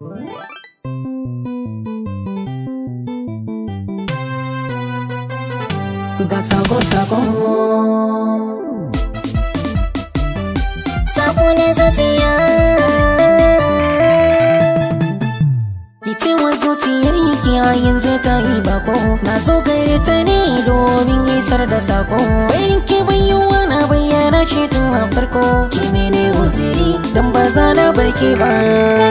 Ga sako sako sako na zuciya. Cewa zuciyar ki a yanzu ta yi bako, na zo gare ta ne domin isar da sako. Bayan ki bayyana na bayyana shi tun a farko, ki mene uziri dan ba za na barke ba.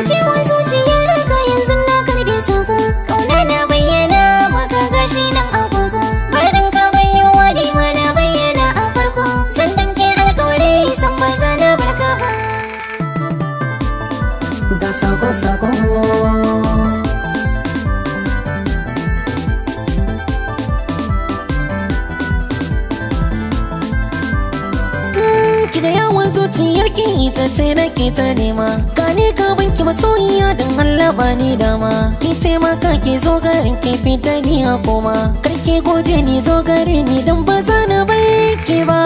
Cewa zuciyar ka yanzu na karbe sako, kauna na bayyana maka gashi nan agogo. Barin ka bayyana ni ma na bayyana a farko, zan damke alƙawari san ba za na barka ba. Ga sako sako ki da yawan zuciyar ki ita ce nake ta nema, gane ka banki masoyiya don Allah ba ni dama. Ki taimaka ki zo garin ki fita ni a koma, kar ki goje ni zo gare ni don ba za na bar ki ba.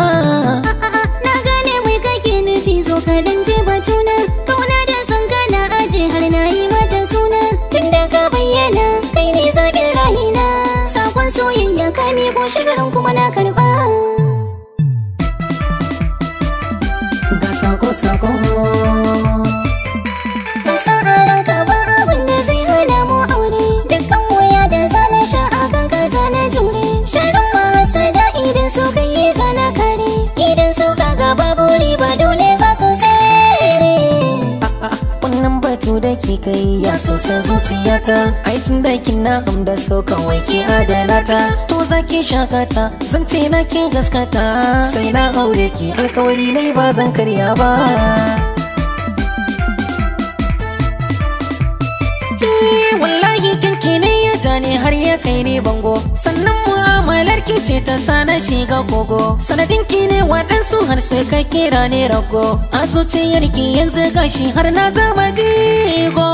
Na gane mai kake nufi, zo ka dan je ba juna, kauna da son ka na aje har na yi mata suna. Tunda ka bayyana kai ne zaɓin rayina, sakon soyayya ka miƙo shigarin kuma na karɓa. Ga sako sako Ban san a ranka ba abin da zai hana mu aure, dukkan wuya da zana sha akan ka zana jure. Sharrin mahasada idan su kai yi zana kare, idan su kaga babu riba dole za su tsere. Wannan batu da ke kai ya sosa zuciyata, ai tun da kina amda so kawai ki adana ta. To zaki shakata zan ce na ki gaskata, sai na aure ki alkawari nai ba zan karya ba. Wallahi kinki ne ya ja ni har ya kai ni bango, sannan mu'amalar ki ce ta sa na shiga kogo. Sanadin ki ne waɗansu har sai ka kira ni rago, a zuciyar ki yanzu gashi har na zama jigo.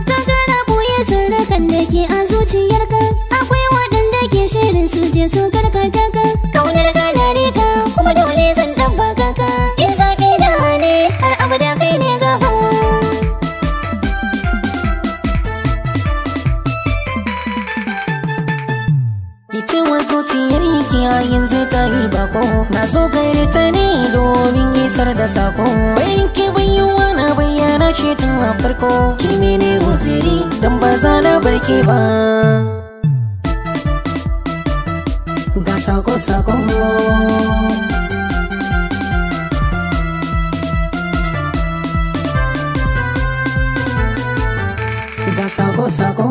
Ka gara ɓoye sirrikan da ke a zuciyarka, akwai waɗanda ke shirin su je su karkata ka. Kaunar ka na rika kuma dole zan ɗabbaka ka, in zaɓi na ne har abada kai ne gaba. Cewa zuciyar ki a yanzu ta yi bako, na zo gare ta ne domin isar da sako. Bayan ki bayyana na bayyana shi tun a farko, ki mene uziri dan ba za na barke ba. Ga sako sako ga sako sako.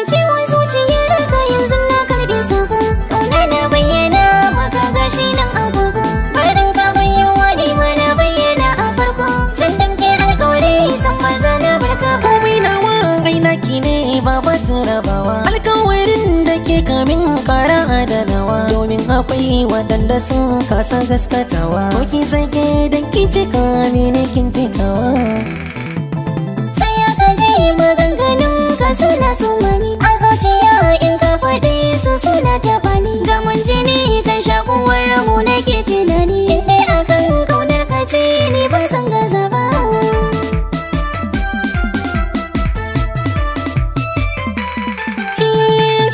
Cewa zuciyar ka yanzu na karbe sako, kauna na bayyana maka gashi nan agogo. Barin ka bayyana ni ma na bayyana a farko, zan damke alƙawari san ba za na barka ba. Komai nawa ai naki ne ba batun rabawa, alƙawarin da ke kamin kara adanawa, domin akwai waɗanda sun kasa gaskatawa. To ki zage dan ki cika mene kin jitawa. Tsaya ka ji maganganun ka suna tsumani a zuciya, in ka faɗe su suna taɓa ni. Gaman jini kan shakuwar ramu nake tunani, in dai akan ƙaunar ka ce ni ba zan gaza ba.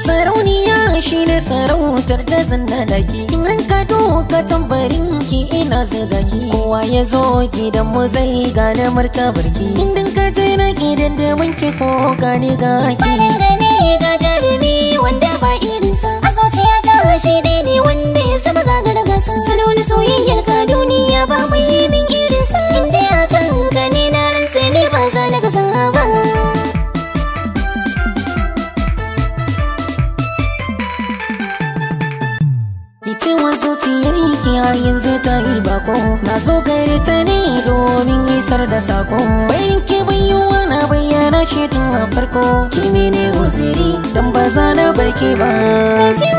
Sarauniya shine sarautar da zan nada ki, in ranka doka tambarin ki ina zuga ki. Kowa ya zo gidan mu zai gane martabar ki, idan ka je na gidan da mun ki ko gane ga ki. Farin gane ga jarumi wanda ba irinsa, a zuciya ta shi ɗaya ne wanda ya zama gagar gasa. Salo na soyayyar ka duniya ba mai yi min irinsa, in dai akan ka ne na rantse ne ba za na gaza ba. Cewa zuciyar ki a yanzu ta yi bako, na zo gare ta ne domin isar da sako. Bayan ki bayyana na bayyana shi tun a farko, ki mene uziri dan ba za na barke ba. Cewa